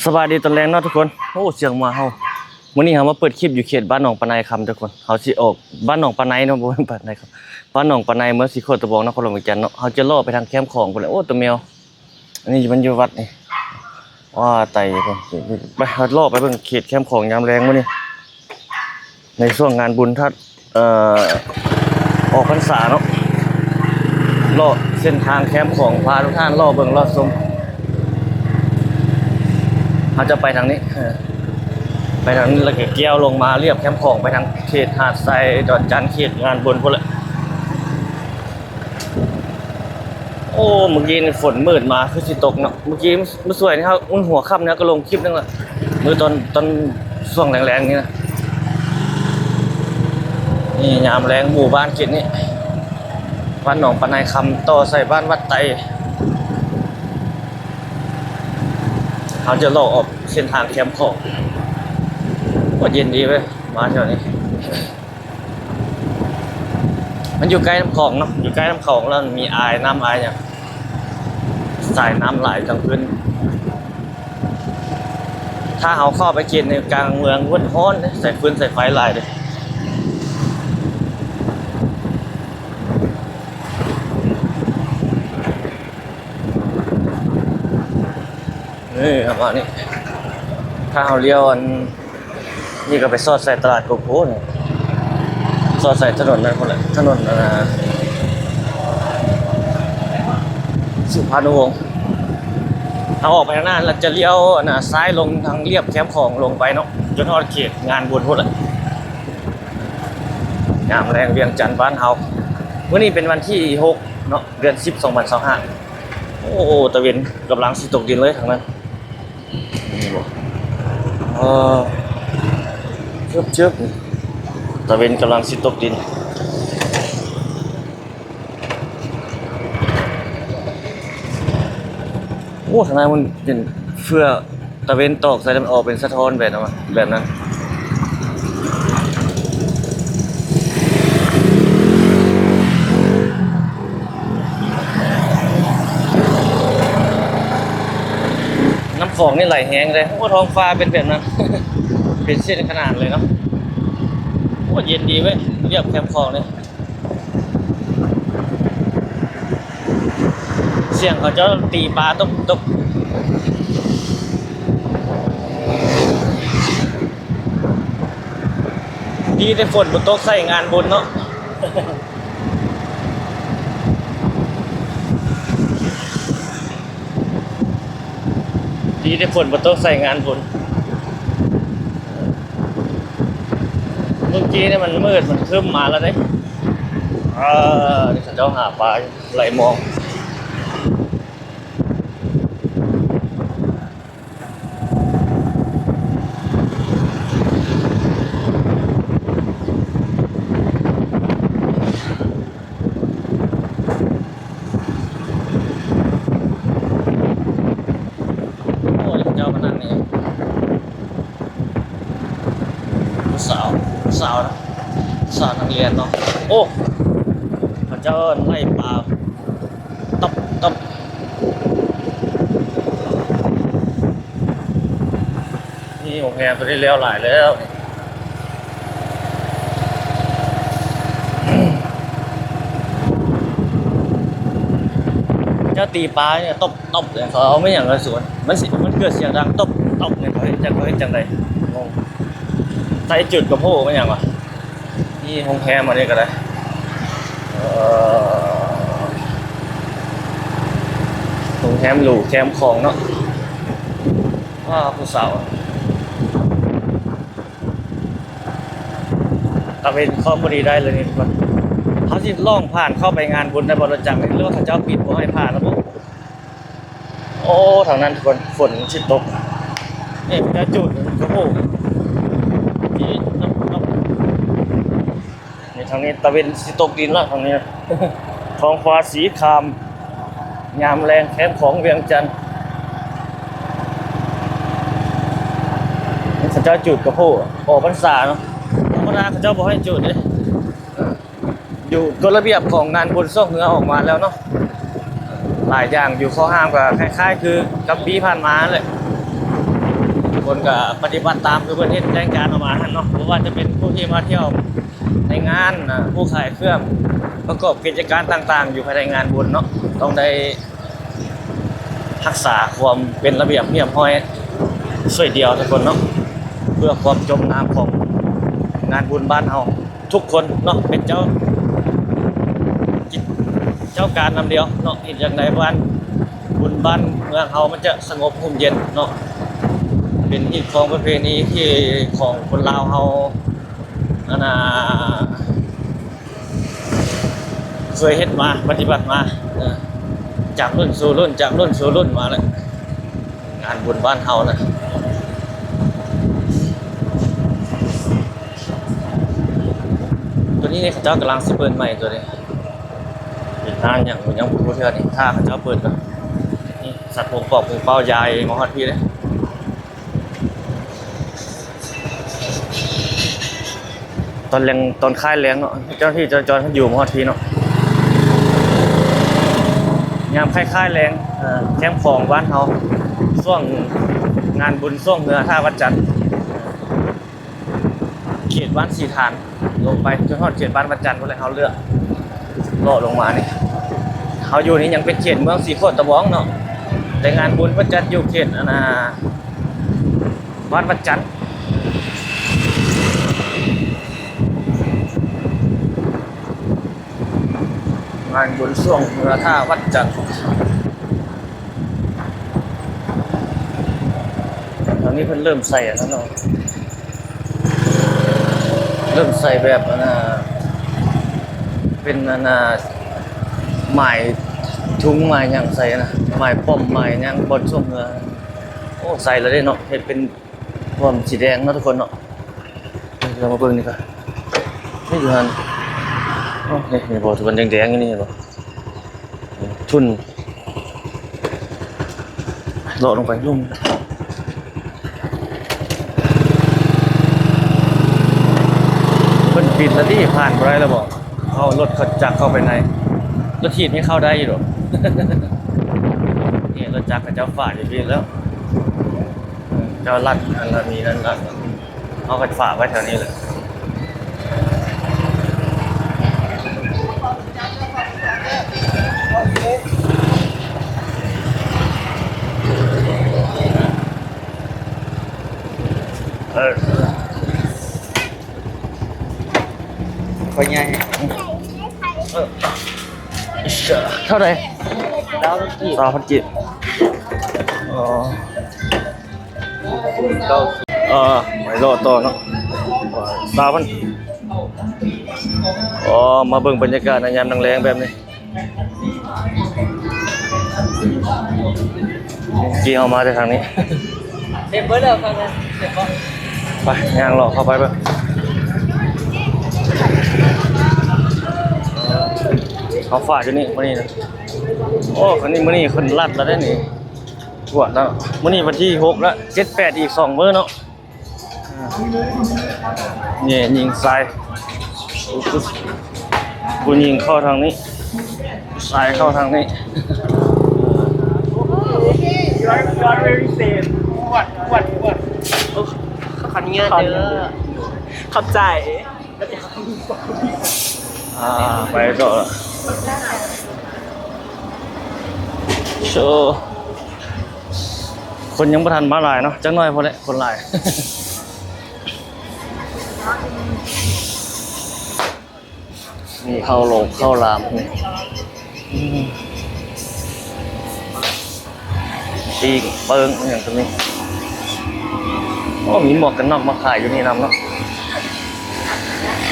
ສະບາຍດີຕອນແລງເນາະທຸກຄົນ. ໂອ້ ສຽງໝາເຫົ່າ. ມື້ນີ້ເຮົາມາເປີດຄລິບຢູ່ເຂດບ້ານໜອງປາໄນຄຳທຸກຄົນ. ເຮົາຊິອອກບ້ານໜອງປາໄນເນາະ ບໍ່ແມ່ນປາໄນຄຳ, ບ້ານໜອງປາໄນ ເມືອງສີໂຄດຕະບອງ ນະຄອນຫຼວງວຽງຈັນເນາະ. ເຮົາຈະເລາະໄປທາງແຄມຂອງພຸ້ນແຫຼະ. ໂອ້ ຕົວແມວ. ອັນນີ້ມັນຢູ່ວັດນີ້. ວ້າ ໄຕ ໄປ ເຮົາເລາະໄປເບິ່ງເຂດແຄມຂອງຍາມແລງມື້ນີ້ ໃນຊ່ວງງານບຸນທາດ ເອີ ອອກພັນສາເນາະ. ເລາະເສັ້ນທາງແຄມຂອງ ພາທຸກທ່ານເລາະເບິ່ງເລາະຊົມ. ເຮົາຈະໄປທາງນີ້ ເອີ ໄປທາງນີ້ ແລ້ວກໍກ່ຽວລົງມາລຽບແຄມຂອງໄປທາງເຂດຫາດຊາຍ ດອນຈັນ ເຂດງານບຸນພຸ້ນແຫຼະ. ໂອ້ ມື້ກີ້ນີ້ຝົນມືດມາຄືຊິຕົກເນາະ. ມື້ກີ້ ມື້ສວຍນີ້ເຮົາ ມື້ຫົວຄ່ຳນີ້ເຮົາກໍລົງຄລິບໜຶ່ງລະ ມື້ຕອນ ຕອນຊ່ວງແລງໆນີ້ນະ. ນີ້ຍາມແລງໝູ່ບ້ານເຂດນີ້ ບ້ານໜອງປາໄນຄຳ ຕໍ່ໃສ່ບ້ານວັດໄຕ. ເຮົາຈະເລາະອອກເສັ້ນທາງແຄມຂອງ. ໂອ້ ເຢັນດີເວີຍ ມາແຖວນີ້. ມັນຢູ່ໃກ້ນ້ຳຂອງເນາະ ຢູ່ໃກ້ນ້ຳຂອງ ແລ້ວມັນມີອາຍນ້ຳອາຍຫຍັງ ສາຍນ້ຳຫຼາຍກາງຄືນ. ຖ້າເຮົາເຂົ້າໄປເຂດໃນກາງເມືອງ ໂອ້ຍ ຮ້ອນເດ້ ໃຊ້ຟືນໃຊ້ໄຟຫຼາຍເດ້. ເອີ ປະມານນີ້ ຖ້າເຮົາລ້ຽວອັນນີ້ກໍໄປສອດໃສ່ຕະຫຼາດໂກໂກ້ນີ້ ສອດໃສ່ຖະໜົນນັ້ນພຸ້ນແຫຼະ ຖະໜົນ ອັນນາ ສຸພານຸວົງ. ເຮົາອອກໄປທາງນັ້ນແລ້ວຈະລ້ຽວ ອັນນາ ຊ້າຍລົງທາງລຽບແຄມຂອງລົງໄປເນາະ ຈົນຮອດເຂດງານບຸນພຸ້ນແຫຼະ. ຍາມແລງວຽງຈັນບ້ານເຮົາ ມື້ນີ້ເປັນວັນທີຫົກເນາະ ເດືອນສິບ ສອງພັນຊາວຫ້າ. ໂອ້ ຕາເວັນກຳລັງຊິຕົກດິນເລີຍທາງນັ້ນ. ນີ້ບໍ່ ເອີ ຊຶບໆ ຕາເວັນກຳລັງຊິຕົກດິນ. ໂອ້ ທາງໃນມັນເປັນເຟືອກ ຕາເວັນຕອກໃສ່ແລ້ວມັນອອກເປັນສະທ້ອນແບບນັ້ນ ແບບນັ້ນ. ນ້ຳຂອງນີ້ໄຫຼແຮງເດ້. ໂອ້ ທ້ອງຟ້າເປັນແບບນັ້ນ ເປັນເສັ້ນຂະໜານເລີຍເນາະ. ໂອ້ ເຢັນດີເວີຍ ລຽບແຄມຂອງນີ້. ສຽງເຂົາເຈົ້າຕີປາຕົບໆ. ດີແຕ່ຝົນບໍ່ຕົກໃສ່ງານບຸນເນາະ. ດີແຕ່ຝົນບໍ່ຕົກໃສ່ງານບຸນ. ເມື່ອກີ້ນີ້ມັນມືດ ມັນຄຶ້ມມາແລ້ວເດ້. ເອີ ນີ້ເຂົາເຈົ້າຫາປາຢູ່ ໄຫຼມອງ. ໂອ້ຍ ເຂົາເຈົ້າມານັ່ງນີ້ ຜູ້ສາວ ຜູ້ສາວນະ ສາວນັກຮຽນເນາະ. ໂອ້ ເຂົາເຈົ້າໄລ່ປາ ຕັບ ຕັບ ນີ້ໂຮງແຮມຕົວນີ້ແລ້ວຫຼາຍແລ້ວ. ເຈົ້າຕີປານີ້ຕົບ ຕົບ ເຂົາເອົາແມ່ນຫຍັງມາສູນ ມັນຊິ ມັນເກີດສຽງດັງຕົບ ຕົບ ນີ້ ເຂົາເຮັດຈັ່ງ ເຂົາເຮັດຈັ່ງໃດ ງົງ. ໃສ່ຈຸດກະໂພແມ່ນຫຍັງວະ? ມີໂຮງແຮມອັນນີ້ກໍໄດ້ ເອີ ໂຮງແຮມຫຼູແຄມຂອງເນາະ. ວ້າວ ຜູ້ສາວ ຕາເວັນຄອມພໍດີໄດ້ເລີຍນີ້ທຸກຄົນ. ເຮົາຊິລ່ອງຜ່ານເຂົ້າໄປງານບຸນໄດ້ບໍ່ ລົດຈັກນີ້ ຫຼືວ່າເຂົາເຈົ້າປິດບໍ່ໃຫ້ຜ່ານລະບໍ່? ໂອ້ ທາງນັ້ນທຸກຄົນ ຝົນຊິຕົກ. ນີ້ເຂົາເຈົ້າຈູດກະໂພ ນີ້ ນີ້ທາງນີ້ຕາເວັນຊິຕົກດິນລະ ທາງນີ້ນະ. ທ້ອງຟ້າສີຄາມ ຍາມແລງແຄມຂອງວຽງຈັນ. ເຂົາເຈົ້າຈູດກະໂພ ອອກພັນສາເນາະ. ທຳມະດາເຂົາເຈົ້າບໍ່ໃຫ້ຈູດເດ້. ຢູ່ກົດລະບຽບຂອງງານບຸນຊ່ວງເຮືອອອກມາແລ້ວເນາະ. ຫຼາຍຢ່າງຢູ່ຂໍ້ຫ້າມກໍຄ້າຍໆຄືກັບປີຜ່ານມາຫັ້ນແຫຼະ. ຄົນກໍປະຕິບັດຕາມຄືເພິ່ນເຮັດແຈ້ງການອອກມາຫັ້ນເນາະ, ບໍ່ວ່າຈະເປັນຜູ້ທີ່ມາທ່ຽວໃນງານ, ຜູ້ຂາຍເຄື່ອງ, ປະກອບກິດຈະການຕ່າງໆຢູ່ພາຍໃນງານບຸນເນາະ, ຕ້ອງໄດ້ຮັກສາຄວາມເປັນລະບຽບຮຽບຮ້ອຍ ຊ່ວຍດຽວທຸກຄົນເນາະ, ເພື່ອຄວາມຈົມງາມຂອງງານບຸນບ້ານເຮົາ ທຸກຄົນເນາະ ເປັນເຈົ້າ ເຈົ້າການນຳດຽວເນາະ, ເຮັດຈັ່ງໃດບ້ານ ບຸນບ້ານເມືອງເຮົາມັນຈະສະຫງົບຮົ່ມເຢັນເນາະ, ເປັນຮີດຄອງປະເພນີທີ່ຂອງຄົນລາວເຮົາ ອັນນ່າ ເຄີຍເຮັດມາ ປະຕິບັດມາ ເອີ ຈາກລຸ້ນສູ່ລຸ້ນ ຈາກລຸ້ນສູ່ລຸ້ນມາແຫຼະ. ງານບຸນບ້ານເຮົານະ ຕົວນີ້ນີ້ເຂົາເຈົ້າກຳລັງຊິເປີດໃໝ່ຕົວນີ້, ເປັນຮ້ານຫຍັງ ຍັງບໍ່ຮູ້ເທື່ອນີ້, ຖ້າເຂົາເຈົ້າເປີດກ່ອນ. ນີ້ສັດປົງປອກ ປຸງເປົ້າ ຢາຍມາຮອດພີ້ເດ້. ຕອນແລງ ຕອນຄ້າຍແລງເນາະ ເຈົ້າໜ້າທີ່ຈະຈອດຢູ່ມາຮອດພີ້ເນາະ, ຍາມຄ້າຍໆແລງ ແຄມຂອງບ້ານເຮົາ ຊ່ວງງານບຸນຊ່ວງເຮືອທ່າວັດຈັນ ເຂດບ້ານສີຖານ ລົງໄປຈົນຮອດເຂດບ້ານວັດຈັນພຸ້ນແຫຼະ, ເຮົາເລືອກເລາະລົງມານີ້ ເຮົາຢູ່ນີ້ຍັງເປັນເຂດເມືອງສີໂຄດຕະບອງເນາະ, ແຕ່ງານບຸນເພິ່ນຈັດຢູ່ເຂດ ອັນນ່າ ວັດວັດຈັນ ງານບຸນຊ່ວງເຮືອທ່າວັດຈັນ. ຕອນນີ້ເພິ່ນເລີ່ມໃສ່ອັນນັ້ນແລ້ວ ເລີ່ມໃສ່ແບບ ອັນນ່າ ເປັນ ອັນນ່າ ໝາຍທຸງໝາຍຫຍັງໃສ່ນະ ໝາຍປ້ອມໝາຍຫຍັງບ່ອນຊ່ວງເຮືອ. ໂອ້ ໃສ່ແລ້ວເດ້ເນາະ ເຮັດເປັນ ພວມສີແດງເນາະທຸກຄົນເນາະ. ເຮົາມາເບິ່ງນີ້ກະ ນີ້ຢູ່ຫັ້ນ ໂອ້ ນີ້ ນີ້ບໍ່ ທີ່ມັນແດງໆຢູ່ນີ້ເຫັນບໍ່ ທຸ່ນ ເລາະລົງໄປລຸ່ມ ເພິ່ນປິດແລ້ວຕິ ຜ່ານບໍ່ໄດ້ແລ້ວບໍ່? ເອົາລົດເຂົາຈັກເຂົ້າໄປໃນ ລົດຖີບນີ້ເຂົ້າໄດ້ຢູ່ດອກ ນີ້ລົດຈັກເຂົາເຈົ້າຝາກຢູ່ພີ້ແລ້ວ. ເຈົ້າລັດ ອັນລະມີນັ້ນລະ ເຮົາກໍຝາກໄວ້ແຖວນີ້ແຫຼະ. ເອີ ພໍ່ໃຫຍ່ ເອີ ເທົ່າໃດ? ຊາວພັນກີບ ຊາວພັນກີບ ອໍ. ເອີ ໄປເລາະຕໍ່ເນາະ ຊາວພັນ ອໍ ມາເບິ່ງບັນຍາກາດໃນຍາມແລງໆແບບນີ້ ກີ້ເຮົາມາແຕ່ທາງນີ້ ເຕັມເບິດແລ້ວ ໄປຍ່າງເລາະເຂົ້າໄປເບິ່ງ ເຮົາຝາກຢູ່ນີ້ມື້ນີ້ນະ ໂອ້ ຄັນນີ້ມື້ນີ້ເພິ່ນລັດແລ້ວເດ້ນີ້ ກວດແລ້ວ ມື້ນີ້ວັນທີຫົກລະ ເຈັດ ແປດ ອີກສອງມື້ເນາະ ນີ້ຍິງຊາຍ ຜູ້ຍິງເຂົ້າທາງນີ້ ຊາຍເຂົ້າທາງນີ້ You are, you are very safe. What, what, what? ໂອ້ ຂໍອະນຸຍາດເດີ ຂອບໃຈ. ອ່າ ໄປຕໍ່ລະ ໂຊ ຄົນຍັງບໍ່ທັນມາຫຼາຍເນາະ ຈັກໜ້ອຍພຸ້ນແຫຼະ ຄົນຫຼາຍ ມີເຂົ້າໂລງເຂົ້າຫຼາມ ອືມ ປີ້ງເປີ້ງຫຍັງກໍມີ ໂອ້ ມີໝວກກັນນັອກມາຂາຍຢູ່ນີ້ນຳເນາະ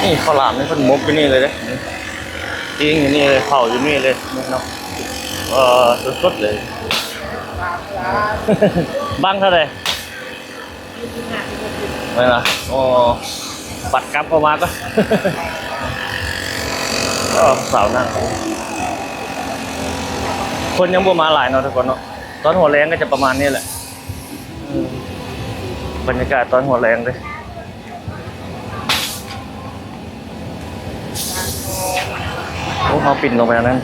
ນີ້ເຂົ້າຫຼາມນີ້ເພິ່ນໝົກຢູ່ນີ້ເລີຍເດ້ ປີ້ງຢູ່ນີ້ເລີຍ ເຜົາຢູ່ນີ້ເລີຍເນາະ ເອີ ສົດໆເລີຍ ບັ້ງເທົ່າໃດ? ແມ່ນລະ ໂອ້ ບັດກັບເຂົ້າມາກໍ ໂອ້ ສາວນາງ ຄົນຍັງບໍ່ມາຫຼາຍເນາະທຸກຄົນເນາະ ຕອນຫົວແລງກໍຈະປະມານນີ້ແຫຼະ ອືມ ບັນຍາກາດຕອນຫົວແລງເດ້ ໂອ້ ເຮົາປິ່ນລົງໄປທາງນັ້ນ.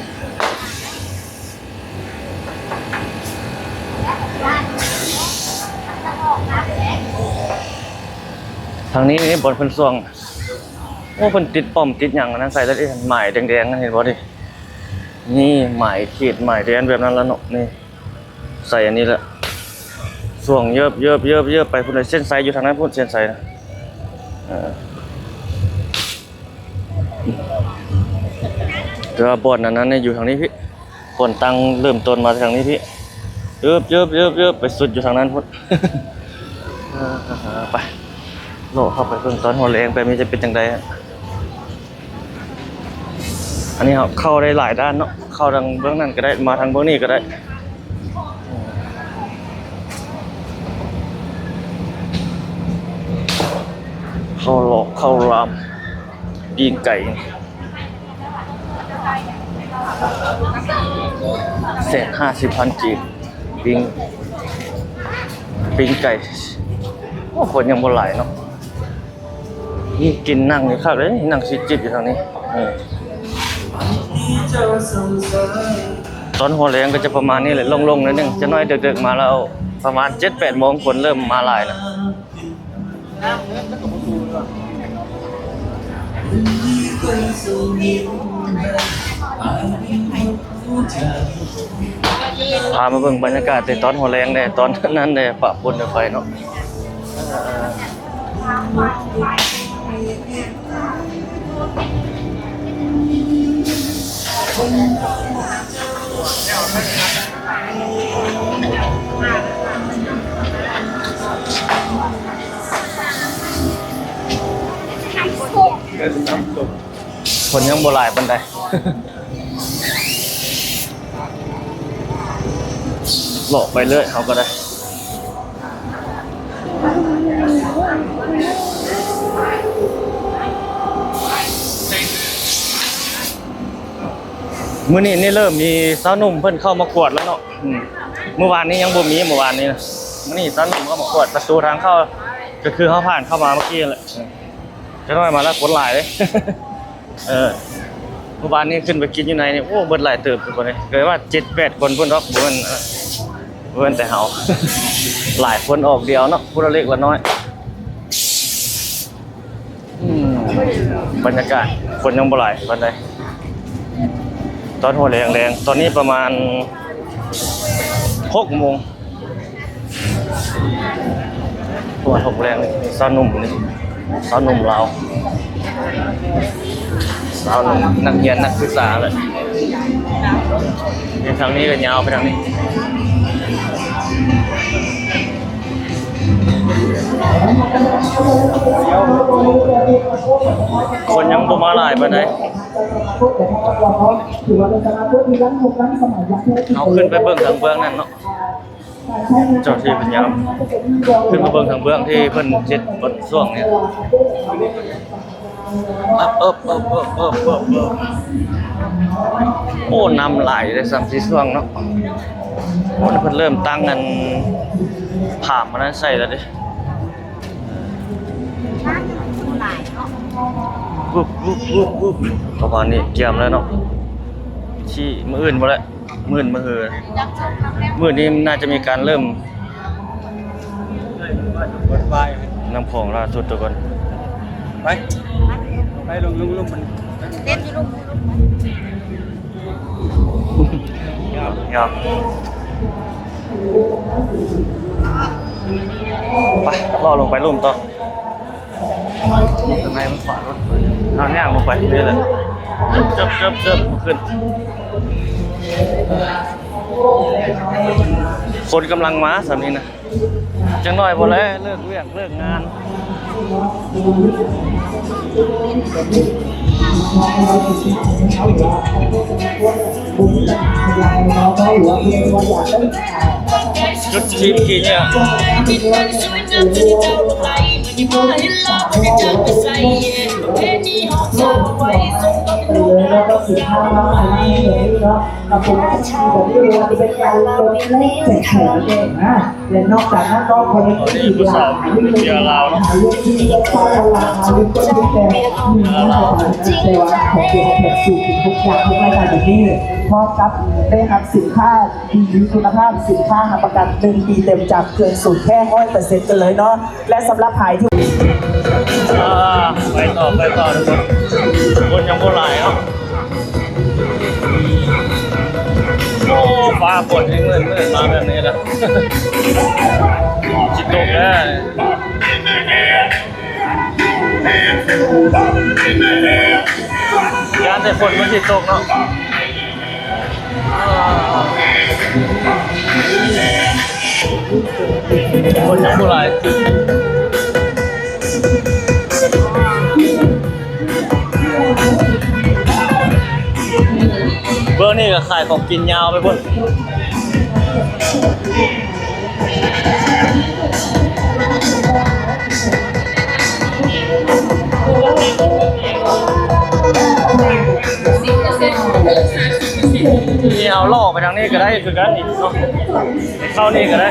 ທາງນີ້ນີ້ບ່ອນເພິ່ນຊ່ວງ ໂອ້ ເພິ່ນຕິດປ້ອມຕິດຫຍັງອັນນັ້ນໃສ່ແລ້ວເດ້ ໝາຍແດງໆ ເຫັນບໍ່ນີ້? ນີ້ໝາຍເຂດໝາຍແດນແບບນັ້ນລະເນາະ ນີ້ ໃສ່ອັນນີ້ລະ ຊ່ວງເຍີບໆໆໆ ໄປພຸ້ນເລີຍ ເສັ້ນໄຊຢູ່ທາງນັ້ນພຸ້ນ ເສັ້ນໄຊນະ ເອີ ແຕ່ວ່າບ່ອນອັນນັ້ນນີ້ຢູ່ທາງນີ້ພີ້ ບ່ອນຕັ້ງເລີ່ມຕົ້ນມາທາງນີ້ພີ້ ເອີບໆໆ ໄປສຸດຢູ່ທາງນັ້ນພຸ້ນ ເອີ ໄປ ເລາະເຂົ້າໄປເບິ່ງຕອນຫົວແລງແບບນີ້ຈະເປັນຈັ່ງໃດ. ອັນນີ້ເຮົາເຂົ້າໄດ້ຫຼາຍດ້ານເນາະ ເຂົ້າທາງເບື້ອງນັ້ນກໍໄດ້ ມາທາງເບື້ອງນີ້ກໍໄດ້ ເຂົ້າຫຼອກເຂົ້າລາມ ປີ້ງໄກ່ ແສນຫ້າສິບພັນກີບ ປີ້ງ ປີ້ງໄກ່ ໂອ້ ຄົນຍັງບໍ່ຫຼາຍເນາະ. ນີ້ກິນນັ່ງນີ້ຄັກເດ້ ນັ່ງຊິຈິບຢູ່ທາງນີ້ ເອີ ຕອນຫົວແລງກໍຈະປະມານນີ້ແຫຼະ ໂລ່ງໆ ໜ້ອຍໜຶ່ງ ຈັກໜ້ອຍເດິກໆ ມາແລ້ວ ປະມານເຈັດແປດໂມງ ຄົນເລີ່ມມາຫຼາຍແລ້ວ. ພາມາເບິ່ງບັນຍາກາດແຕ່ຕອນຫົວແລງແດ່ ຕອນນັ້ນແດ່ ປະປົນກັນໄປເນາະ. ຄົນຍັງບໍ່ຫຼາຍປານໃດ ເລາະໄປເລື້ອຍເຮົາກໍໄດ້. ມື້ນີ້ນີ້ເລີ່ມມີຊາວໜຸ່ມເພິ່ນເຂົ້າມາກວດແລ້ວເນາະ ອືມ ມື້ວານນີ້ຍັງບໍ່ມີ ມື້ວານນີ້ນະ ມື້ນີ້ຊາວໜຸ່ມເຂົ້າມາກວດ ປະຕູທາງເຂົ້າ ກໍຄືເຮົາຜ່ານເຂົ້າມາເມື່ອກີ້ນັ້ນແຫຼະ ຈັກໜ້ອຍມາແລ້ວ ຄົນຫຼາຍເດ້ ເອີ ມື້ວານນີ້ຂຶ້ນໄປກິນຢູ່ໃນນີ້ ໂອ້ ເບິດຫຼາຍເຕີບທຸກຄົນເອີຍ ເກີດວ່າເຈັດແປດຄົນພຸ້ນດອກ ບໍ່ແມ່ນ ບໍ່ແມ່ນແຕ່ເຮົາ ຫຼາຍຄົນອອກດຽວເນາະ ຜູ້ລະເລັກລະນ້ອຍ. ອືມ ບັນຍາກາດຄົນຍັງບໍ່ຫຼາຍປານໃດ ຕອນຫົວແລງໆ ຕອນນີ້ປະມານຫົກໂມງ ປະມານຫົກແລງນີ້ ຊາວໜຸ່ມນີ້ ຊາວໜຸ່ມລາວ ຊາວໜຸ່ມນັກຮຽນນັກສຶກສາແຫຼະ ນີ້ ທາງນີ້ກໍຍາວໄປທາງນີ້ ຄົນຍັງບໍ່ມາຫຼາຍປານໃດ. ເຮົາຂຶ້ນໄປເບິ່ງທາງເບື້ອງນັ້ນເນາະ ເຈົ້າທີ່ເພິ່ນຍາມ ຂຶ້ນມາເບິ່ງທາງເບື້ອງທີ່ເພິ່ນເຮັດບ່ອນຊ່ວງນີ້ ໂອ້ ນ້ຳຫຼາຍເດ້ ສາມສີ່ຊ່ວງເນາະ ໂອ້ ເພິ່ນເລີ່ມຕັ້ງອັນ ຜາມອັນນັ້ນໃສ່ແລ້ວເດ້ ປະມານນີ້ ກຽມແລ້ວເນາະ ທີ່ມື້ອື່ນພຸ້ນແຫຼະ ມື້ອື່ນມື້ຮື ມື້ນີ້ໜ້າຈະມີການເລີ່ມ ນ້ຳຂອງລ່າສຸດທຸກຄົນ ໄປ ໄປລົງ ລົງ ລົງ ມັນ ເຕັ້ນຢູ່ລຸ່ມ ຍອມ ໄປ ເລາະລົງໄປລຸ່ມຕໍ່ ຂ້າງໃນມັນຂວາງເນາະ ເຮົາຍ່າງລົງໄປນີ້ແຫຼະ ເຈີບ ເຈີບ ເຈີບ ເຈີບ ຂຶ້ນ ຄົນກຳລັງມາສ່ຳນີ້ນະ ຈັກໜ້ອຍພຸ້ນແຫຼະ ເລີກວຽກເລີກງານ ຈຸດທີມກີເຍ ແລະນອກຈາກນັ້ນກໍຄົນທີ່ ເອີ ຜູ້ສາວເປັນເມຍລາວເນາະ ເມຍລາວ ແຕ່ວ່າຂອງເຂດຂອງແຂກສູງເປັນພວກຢາກພວກໄມ້ຕາຍແບບນີ້ ເພ ພ້ອມກັບໄດ້ຮັບສິນຄ້າດີຄຸນນະພາບ, ສິນຄ້າຮັບປະກັນໜຶ່ງປີເຕັມຈາກເຄື່ອງສູນແທ້ຮ້ອຍເປີເຊັນກັນເລີຍເນາະ. ແລະສຳລັບໃຜທີ່ ອ່າ ໄປຕໍ່ ໄປຕໍ່ທຸກຄົນ, ຄົນຍັງບໍ່ຫຼາຍເນາະ. ໂອ້ ຟ້າຝົນໃຫ້ມືດໆມາແບບນີ້ລະ ຊິຕົກແລ້ວ. ຢ້ານແຕ່ຝົນມັນຊິຕົກເນາະ. ຄົນຍັງບໍ່ຫຼາຍ. ເບື້ອງນີ້ກໍຂາຍຂອງກິນຍາວໄປພຸ້ນ. ນີ້ເຮົາເລາະໄປທາງນີ້ກໍໄດ້ຄືກັນນີ້ເນາະ, ເຂົ້ານີ້ກໍໄດ້.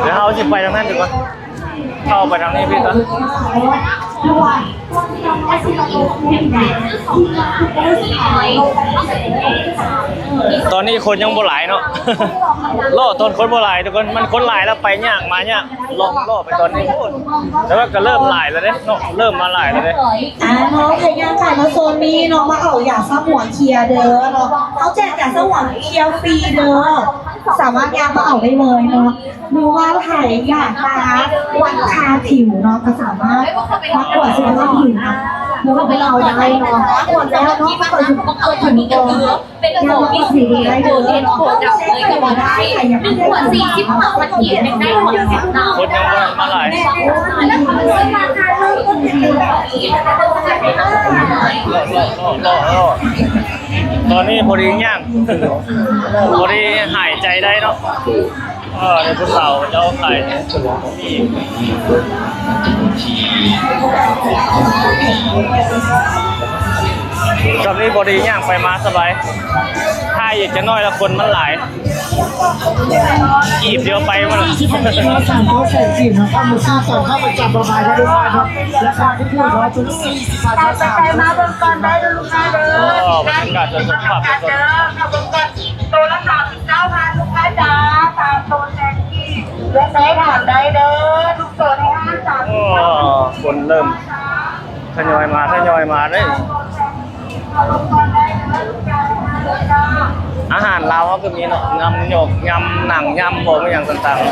ດຽວເຮົາຊິໄປທາງນັ້ນດີກວ່າ. ເຂົ້າໄປທາງນີ້ພີ່ຊະ. ຕອນນີ້ຄົນຍັງບໍ່ຫຼາຍເນາະ, ລໍຕອນຄົນບໍ່ຫຼາຍທຸກຄົນ. ມັນຄົນຫຼາຍແລ້ວໄປຍາກມາຍາກ, ລອງລໍໄປຕອນນີ້ພຸ້ນ. ແຕ່ວ່າກໍເລີ່ມຫຼາຍແລ້ວເດ້ເນາະ, ເລີ່ມມາຫຼາຍແລ້ວເດ້. ອ່າ ເນາະ ໃຜຍ່າງໄກມາໂຊນນີ້ເນາະ, ມາເອົາຢາສະໝວນເຄຍເດີເນາະ, ເຮົາແຈກຢາສະໝວນເຄຍຟຣີເດີ, ສາມາດຍ່າງມາເອົາໄດ້ເລີຍເນາະ. ຫຼືວ່າໃຜຢາກມາວັດຄ່າຜິວເນາະ ກໍສາມາດມາກວດສຸຂະພາບຜິວນຳເຮົາໄດ້ເນາະ. ກວດແລ້ວເນາະ ມາກວດສຸຂະພາບຜິວກ່ອນ ເປັນລະບົບທີ່ສຸດ ໂດດເດັ່ນໂດດດັບເລີຍກັບວ່າໄດ້ ໜຶ່ງຂວດສີ່ສິບຫ້າພັນກຽບ ຍັງໄດ້ຮອດສິບດາວ. ຄົນຍັງບໍ່ມາຫຼາຍ. ຕອນນີ້ພໍດີຍ່າງ ພໍດີຫາຍໃຈໄດ້ເນາະ. ເອີ ໃນຜູ້ສາວເຂົາເຈົ້າຂາຍນີ້ ຊ່ຳນີ້ພໍດີຍ່າງໄປມາສະບາຍ, ຖ້າອີກຈັກໜ້ອຍລະຄົນມັນຫຼາຍ, ກີບດຽວໄປໝົດລະ. ສາມຮ້ອຍແປດສິບນະຄະ ມູລຄ່າການຄ້າປະຈຳປະມານ ລູກຄ້າເນາະ, ລາຄາທີ່ຖືກເນາະ ຈຸດສີ່ສິບພັນ ໄປມາເບິ່ງກ່ອນໄດ້ເດີລູກຄ້າເດີ. ອໍ ບັນຍາກາດສົດໆ ພາບສົດໆ ເດີ ເຂົ້າເບິ່ງກ່ອນ ໂຕລະສາມສິບເກົ້າພັນ ລູກຄ້າຈ໋າ, ສາມໂຕແສນກີບ ເລືອກໄດ້ຖາມໄດ້ເດີ ທຸກໂຕໃນຮ້ານສາມສິບເກົ້າ. ໂອ້ ຄົນເລີ່ມທະຍອຍມາ ທະຍອຍມາເດ້. ອາຫານລາວເຮົາກໍມີເນາະ, ຍຳຢອກ ຍຳໜັງ ຍຳບໍ່ ຫຍັງຕ່າງໆ.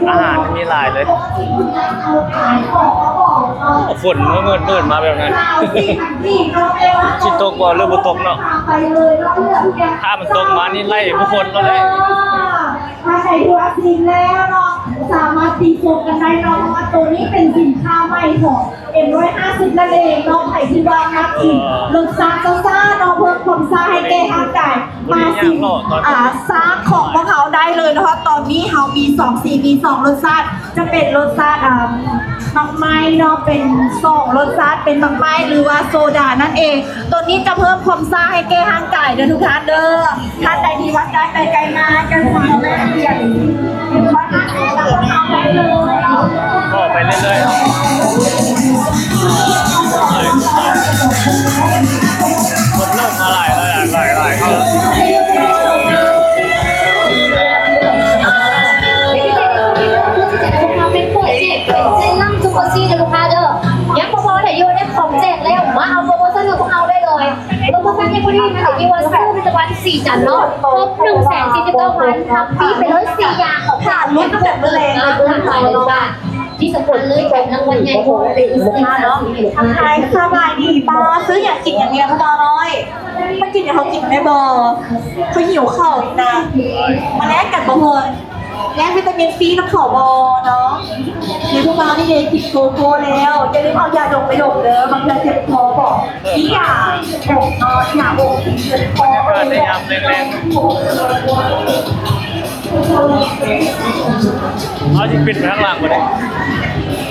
ອາຫານມີຫຼາຍເລີຍ. ຝົນມືດໆມາແບບນັ້ນ ຊິຕົກບໍ່ ຫຼືບໍ່ຕົກເນາະ? ຖ້າມັນຕົກມານີ້ໄລ່ຜູ້ຄົນເລີຍ. ຖ້າໃຜຖືວ່າຊິມແລ້ວເນາະ ສາມາດຕີໂຄງກັນໄດ້ເນາະ, ເພາະວ່າໂຕນີ້ເປັນສິນຄ້າໃໝ່ຂອງ ເອັມຮ້ອຍຫ້າສິບ ນັ້ນເອງເນາະ. ໃຜທີ່ວ່າມັກກິນລົດຊາດຊ້າໆເນາະ ເພີ່ມຄວາມຊາໃຫ້ແກ່ຮ່າງກາຍ ມາຊິມ ອ່າ ຊາຂອງພວກເຮົາໄດ້ເລີຍເນາະ. ຕອນນີ້ເຮົາມີສອງສີ ມີສອງລົດຊາດ ຈະເປັນລົດຊາດ ອ່າ ໝາກໄມ້ເນາະ ເປັນສອງລົດຊາດ ເປັນໝາກໄມ້ ຫຼືວ່າໂຊດານັ້ນເອງ. ໂຕນີ້ຈະເພີ່ມຄວາມຊາໃຫ້ແກ່ຮ່າງກາຍເດີທຸກທ່ານເດີ. ທ່ານໃດທີ່ວ່າໃກ້ໄປໃກ້ມາ ກໍສາມາດປ່ຽນ ກໍໄປເລື້ອຍໆ ຄົນເລີ່ມມາຫຼາຍແລ້ວ ຫຼາຍໆ ເຂົ້າແລ້ວ. ເປັນຂວດເຈັດ ເປັນເສັ້ນລຳຊຸກໂກຊີເດີລູກຄ້າເດີ. ຍັງບໍ່ພໍ ຖ້າຢູ່ໃນຂອງແຈກແລ້ວ ມາເອົາໂປຣໂມຊັນຂອງພວກເຮົາໄດ້ເລີຍ. ໂປຣໂມຊັນຍັງບໍ່ໄດ້ ຖ້າຢູ່ວ່າຊື້ຜະລິດຕະພັນສີຈັນເນາະ ຄົບໜຶ່ງແສນສີ່ສິບເກົ້າພັນ ຮັບຟຣີໄປເລີຍສີ່ຢ່າງຂອງຂວັນ ແລະກໍເປັນເງິນຕາຫຼາກຫຼາຍເລີຍ. ທີ່ສຳຄັນເລີຍ ແຖມລາງວັນໃຫຍ່ຂອງເຮົາເປັນອີກເນາະ. ຮາຍ ສະບາຍດີບໍ່? ຊື້ຫຍັງກິນຫຍັງແດ່ ຜູ້ບ່າວນ້ອຍ? ມາກິນໃຫ້ເຮົາກິນໄດ້ບໍ່? ຂ້ອຍຫິວເຂົ້ານີ້ນະ. ມາແລກກັນບໍ່ເຮີ້ຍ? ແລກວິຕາມິນຊີນຳເຂົາບໍ່ເນາະ? ມີຜູ້ບ່າວນີ້ເດ ກິນໂກໂກ້ແລ້ວ ຢ່າລືມເອົາຢາດົມໄປດົມເດີ ບາງເທື່ອເຈັບຄໍບໍ. ມີຢາອົບເນາະ ຢາອົບເຈັບຄໍ. ເຮົາຊິປິດໄປທາງຫຼັງບໍ່ໄດ້.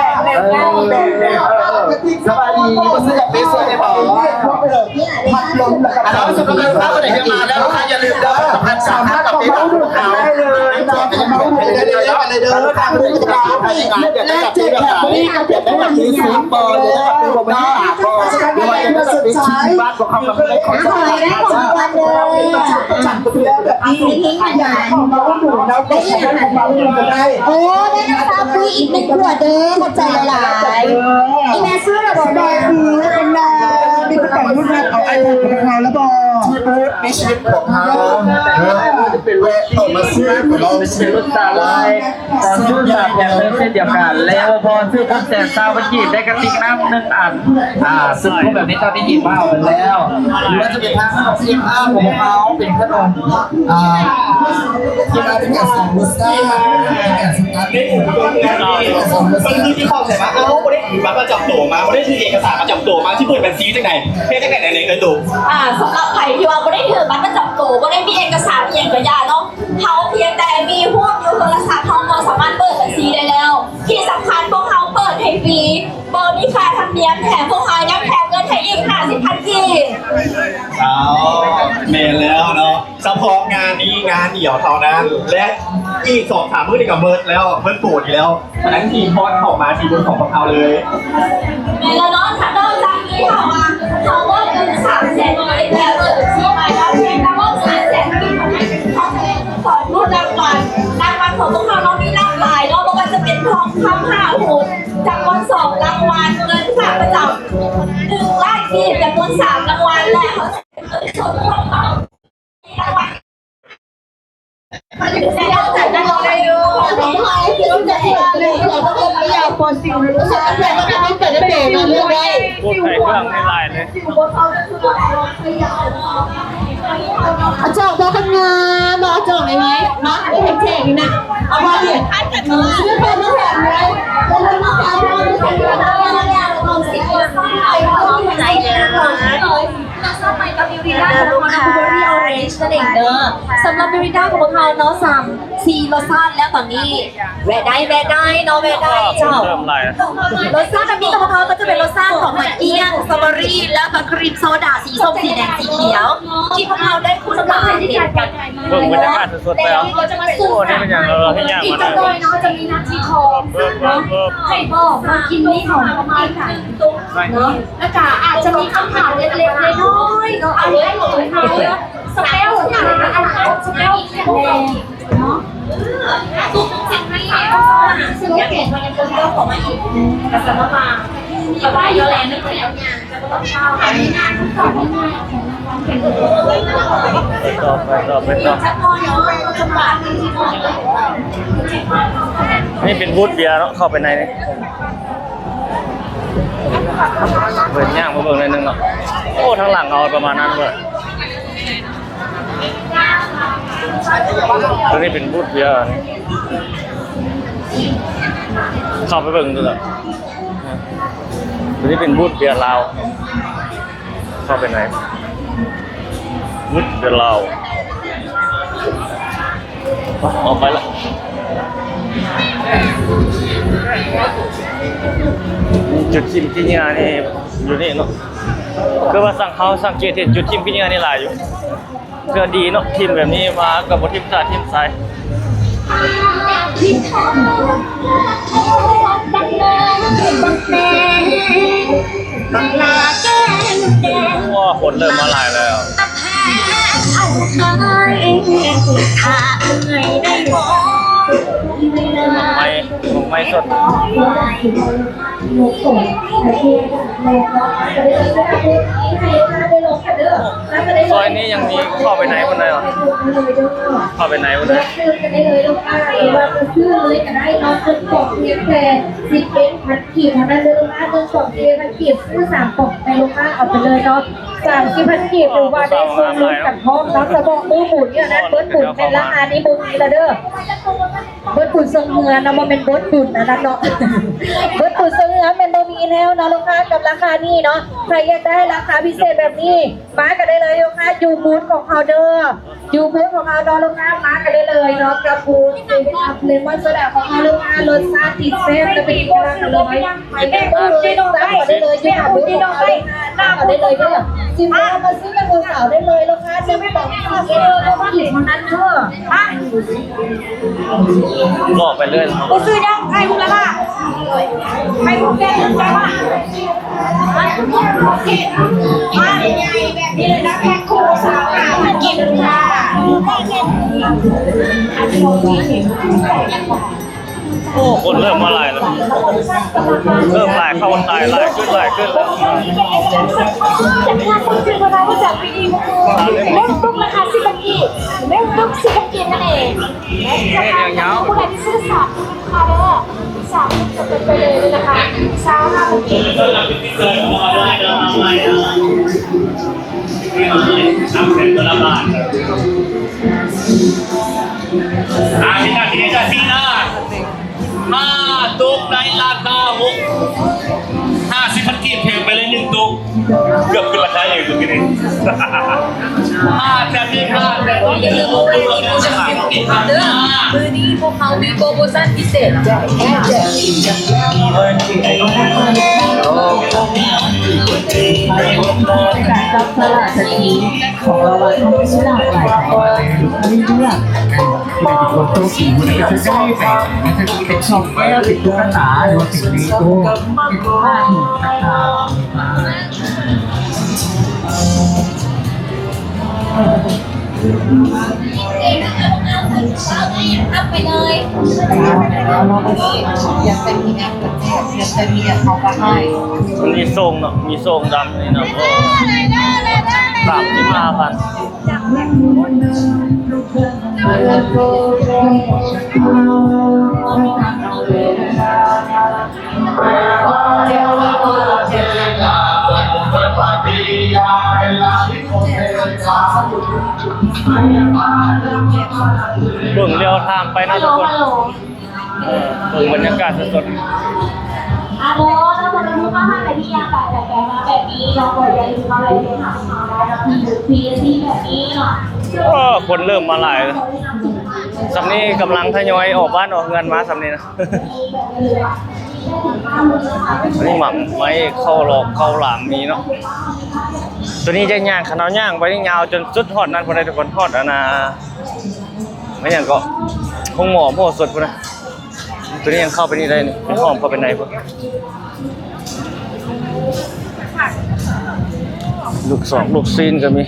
ສະບາຍດີ ບໍ່ຊື້ຢາກໄປຊ່ວຍໄດ້ບໍ່? ພັດລົມ ອັນນັ້ນສຳລັບລູກຄ້າຄົນໃດທີ່ມາແລ້ວ ລູກຄ້າຢ່າລືມເດີ ສາມາດເຂົ້າໄປຫາພວກເຮົາ ເຂົ້າໄປເດີ ເຂົ້າໄປເດີ ລູກຄ້າຄົນໃດທີ່ມາ ແລກແຈກແຖມ ຢາກໄດ້ແບບຊື້ຊຸດບໍ່ ຫຼືວ່າຢາກໄດ້ແບບບໍ່ ຫຼືວ່າຢາກໄດ້ແບບໄປຊິມ ໂອ້ ໄດ້ຮັບຟຣີອີກໜຶ່ງຂວດເດີ ຂອບໃຈຫຼາຍໆ. ອີ່ແມ່ຊື້ແລ້ວບໍ່ແມ່? ມີກະເປົາລຸ້ນຮັກ ເອົາໄອແພດໄປເອົາແລ້ວບໍ່? ທີ່ບູດມີຊິບຂອງເຮົາ ແວະເຂົ້າມາຊື້ຂອງເຮົາ ເປັນລົດສາຫຼ່າຍ ກະຊື້ສາມແຖມໜຶ່ງເຊັ່ນດຽວກັນ ແລະ ບໍ່ພໍຊື້ຄົບແສນຊາວພັນກີບ ໄດ້ກະຕິກນ້ຳໜຶ່ງອັນ. ອ່າ ຊຸດຄູ່ແບບນີ້ເຈົ້າໄດ້ຍິນມາເອົາໄປແລ້ວ ຫຼືວ່າຈະເປັນທາງເອັມອາຂອງເຮົາເປັນຂະໜົມ ອ່າ ທີ່ມາເປັນການສອງລົດຊາດ ເປັນການສະຕາເປັນການສອງລົດຊາດ ຄືທີ່ເຂົ້າໃຈວ່າ ເຮົາບໍ່ໄດ້ຖືບັດປະຈຳໂຕມາ ບໍ່ໄດ້ຖືເອກະສານປະຈຳໂຕມາ ຊິເປີດບັນຊີຈັ່ງໃດ ເຮັດຈັ່ງໃດແດ່ ເອີ ໂຕ? ອ່າ ສຳລັບໃຜທີ່ວ່າບໍ່ໄດ້ຖືບັດປະຈຳໂຕ ບໍ່ໄດ້ມີເອກະສານອີ່ຫຍັງກະຢ່າເນາະ ເຮົາພຽງແຕ່ມີຮູບຢູ່ໂທລະສັບ ເຮົາກໍສາມາດເປີດບັນຊີໄດ້ແລ້ວ. ທີ່ສຳຄັນພວກເຮົາເປີດໃຫ້ຟຣີ ບໍ່ມີຄ່າທຳນຽມ ແຖມພວກເຮົາຍັງແຖມເງິນໃຫ້ອີກຫ້າສິບພັນກີບ. ອ້າວ ແມ່ນແລ້ວເນາະ ສະເພາະງານນີ້ງານດຽວເທົ່ານັ້ນ ແລະ ອີກສອງສາມມື້ນີ້ກະເໝິດແລ້ວ ເພິ່ນໂປດອີກແລ້ວ. ສະນັ້ນ ທີ່ພອດເຂົ້າມາທີ່ບູດຂອງພວກເຮົາເລີຍ. ແມ່ນແລ້ວເນາະ ຖ້ານອກຈາກນີ້ເຮົາວ່າ ເຮົາເໝິດເງິນສາມແສນກີບແລ້ວ ເປີດບັນຊີໃໝ່ແລ້ວ ພຽງແຕ່ເໝິດສາມແສນກີບເທົ່ານັ້ນ ເຮົາຈະໄດ້ຂອບຄຸນລາງວັນ ລາງວັນຂອງພວກເຮົາເນາະ ມີຫຼາກຫຼາຍເນາະ ບໍ່ວ່າຈະເປັນທອງຄຳຫ້າຮຸ້ນ ຈຳນວນສອງລາງວັນ ເງິນຝາກປະຈຳໜຶ່ງລ້ານກີບ ຈຳນວນສາມລາງວັນ ແລະ ເຮົາຈະເປີດສົດ ພວກໄທເຄື່ອງຫຼາຍໆເລີຍ. ອາຈອກບໍ່ຄັນງາມ ບໍ່ອາຈອກໄດ້ໄວ ມາເປັນແຂກນີ້ນະ ເອົາມາເລີຍ ຊື້ເພິ່ນມາແຖມເລີຍ ເພິ່ນມາແຖມເລີຍ. ສຳລັບມິຣິນດາຂອງພວກເຮົາເນາະ ສາມ ສີ່ລົດຊາດແລ້ວຕອນນີ້ ແວະໄດ້ ແວະໄດ້ເນາະ ແວະໄດ້ເຈົ້າ. ລົດຊາດແບບນີ້ຂອງພວກເຮົາກໍຈະເປັນລົດຊາດຂອງໝາກກ້ຽງ ສະຕໍເບີຣີ ແລະ ບັກຄຣີມໂຊດາ ສີສົ້ມ ສີແດງ ສີຂຽວ ທີ່ພວກເຮົາໄດ້ຄູນລະເຫັນກັນ. ເບິ່ງບັນຍາກາດສົດໆ ແລ້ວ. ໂອ້ ນີ້ແມ່ນຫຍັງ ເອີ ເຮັດຫຍັງ ອີກຈັກໜ້ອຍເນາະ ຈະມີໜ້າທີ່ຂອງເນາະ ໃຫ້ບອກວ່າກິນນີ້ຂອງປະມານໃດເນາະ ແລ້ວກະອາດຈະມີຄຳຖາມເລັກໆນ້ອຍໆເນາະ ອັນນີ້ຂອງເຮົາ ສະເປວ ສະເປວ ເນາະ ໄປຕໍ່ ໄປຕໍ່ ໄປຕໍ່ ນີ້ເປັນບູດເບຍເນາະ ເຂົ້າໄປໃນນີ້ ເປີດຍ່າງມາເບິ່ງໜ້ອຍໜຶ່ງເນາະ. ໂອ້ ທາງຫຼັງເຮົາປະມານນັ້ນເວີ້ຍ. ໂຕນີ້ເປັນບູດເບຍ ເຂົ້າໄປເບິ່ງດູລະ. ໂຕນີ້ເປັນບູດເບຍລາວ ເຂົ້າໄປໃນ ບູດເບຍລາວ. ອອກໄປລະ. ຈຸດຖິ້ມຂີ້ເຫຍື້ອນີ້ຢູ່ນີ້ເນາະ. ຄືວ່າສັງ ເຮົາສັງເກດເຫັນຈຸດຖິ້ມຂີ້ເຫຍື້ອນີ້ຫຼາຍຢູ່. ເທື່ອດີເນາະ ຖິ້ມແບບນີ້ມາກໍບໍ່ຖິ້ມສາດຖິ້ມໃສ. ໂອ້ ຄົນເລີ່ມມາຫຼາຍແລ້ວ. ໝາກໄມ້ ໝາກໄມ້ສົດ. ຊອຍນີ້ຍັງມີ ເຂົ້າໄປໃນພຸ້ນໄດ້ຫວາ? ເຂົ້າໄປໃນພຸ້ນເລີຍ. ຊື້ເລີຍກໍໄດ້ເນາະ ໜຶ່ງກ່ອງພຽງແຕ່ສິບເອັດພັນກີບເທົ່ານັ້ນເດີ ໜຶ່ງກ່ອງສິບເອັດພັນກີບ ຊື້ສາມກ່ອງໄປ ລູກຄ້າເອົາໄປເລີຍເນາະ ສາມສິບພັນກີບ ຖືວ່າໄດ້ສ່ວນຫຼຸດກັນພ້ອມເນາະ ສະເພາະມື້ບຸນນີ້ນະ ເບິດບຸນແມ່ນລາຄານີ້ບໍ່ມີແລ້ວເດີ. ເບິດບຸນຊ່ວງເຮືອນະ ບໍ່ແມ່ນເບິດບຸນອັນນັ້ນເນາະ ເບິດບຸນຊ່ວງເຮືອນແມ່ນບໍ່ມີແລ້ວເນາະ ລູກຄ້າ ກັບລາຄານີ້ເນາະ. ໃຜຢາກໄດ້ລາຄາພິເສດແບບນີ້ ມາກັນໄດ້ເລີຍ ລູກຄ້າ ຢູ່ບູດຂອງເຮົາເດີ ຢູ່ບູດຂອງເຮົາເນາະ ລູກຄ້າ ມາກັນໄດ້ເລີຍເນາະ ກັບບູດເຊເວັນອັບເລມອນໂຊດາຂອງເຮົາ ລູກຄ້າ ລົດຊາດຕິດແຊບ ຈະເປັນອີກຢ່າງໜຶ່ງເລີຍ. ໄປເບິ່ງເລີຍ ສັ່ງເອົາໄດ້ເລີຍ ຢູ່ໜ້າບູດຂອງເຮົາເລີຍ ສັ່ງເອົາໄດ້ເລີຍເດີ. ຊິມາຊື້ກັບຜູ້ສາວໄດ້ເລີຍ ລູກຄ້າ ໜຶ່ງກ່ອງສິບເອັດພັນກີບເທົ່ານັ້ນເດີ. ບອກໄປເລີຍ ບໍ່ຊື້ຫຍັງ ໃຫ້ພວກລະລະ ໃຫ້ພວກແກ ໂອ້ ຄົນເລີ່ມມາຫຼາຍແລ້ວ ເລີ່ມຫຼາຍເຂົ້າຫຼາຍ ຫຼາຍຂຶ້ນ ຫຼາຍຂຶ້ນແລ້ວ. ເມກບຸກລາຄາສິບພັນກີບ ເມກບຸກສິບພັນກີບນັ້ນເອງ. ເຮັດຍາວໆ ຜູ້ໃດທີ່ຊື້ສາມ ລາຄາເດີ ສາມ ເປັນໄປເລີຍລາຄາຊາວຫ້າພັນກີບ. ອາ ວິນາທີຈາກທີ່ນາ ຫ້າຕຸກໃນລາຄາຫົກ ຫ້າສິບພັນກີບ ແຖມໄປເລີຍໜຶ່ງຕຸກ. ເກືອບຂຶ້ນລາຄາເອງເມື່ອກີ້ນີ້. ມາແຕ່ເປັນ ມາແຕ່ ຢ່າລືມວ່າມື້ນີ້ພວກເຮົາມີໂປຣໂມຊັນພິເສດ ແຈກ ແຈກ ແຈກ ຂອງລາງວັນເຂົາມີຫຼາກຫຼາຍ ໃຫ້ເລືອກ ຜູ້ໃດເປັນຄົນໂຊກດີ ຜູ້ໃດກໍຈະໄດ້ໄປ ມັນຈະມີເປັນຊອບແກ້ວ ເປັນຕຸກກະຕາ ຫຼືວ່າເປັນເລໂກ້ ເປັນຜ້າຫຸ່ມຕ່າງໆ. ມັນມີໂສ້ງເນາະ ມີໂສ້ງດຳນີ້ເນາະ ໂອ້ ສາມສິບຫ້າພັນ. ເບິ່ງແລ້ວທາງໄປນະທຸກຄົນ ເອີ ເບິ່ງບັນຍາກາດສົດໆ. ອາໂບ ຖ້າເກີດວ່າລູກຄ້າທ່ານໃດທີ່ຢາກໄປ ແບບ ແບບມາແບບນີ້ເນາະ ກໍຢ່າລືມເຂົ້າໄປເລຍ ຫາເຮົາໄດ້ເນາະ ທີ່ ທີ່ ທີ່ແບບນີ້ເນາະ. ໂອ້ ຄົນເລີ່ມມາຫຼາຍແລ້ວ ສ່ຳນີ້ກຳລັງທະຍອຍອອກບ້ານອອກເຮືອນມາສ່ຳນີ້ນະ. ອັນນີ້ໝາກໄມ້ ເຂົ້າຫຼອກ ເຂົ້າຫຼາມມີເນາະ. ໂຕນີ້ຈະຍ່າງ ຄັນເຮົາຍ່າງໄປນີ້ຍາວຈົນສຸດຮອດນັ້ນພຸ້ນເດ້ທຸກຄົນ ຮອດອັນນ່າ ແມ່ນຫຍັງເກາະ ໂຮງໝໍໂພສົດພຸ້ນນະ. ໂຕນີ້ຍັງເຂົ້າໄປນີ້ໄດ້ນີ້ ອ້ອມເຂົ້າໄປໃນພຸ້ນ. ລູກສອກລູກຊີ້ນກໍມີ.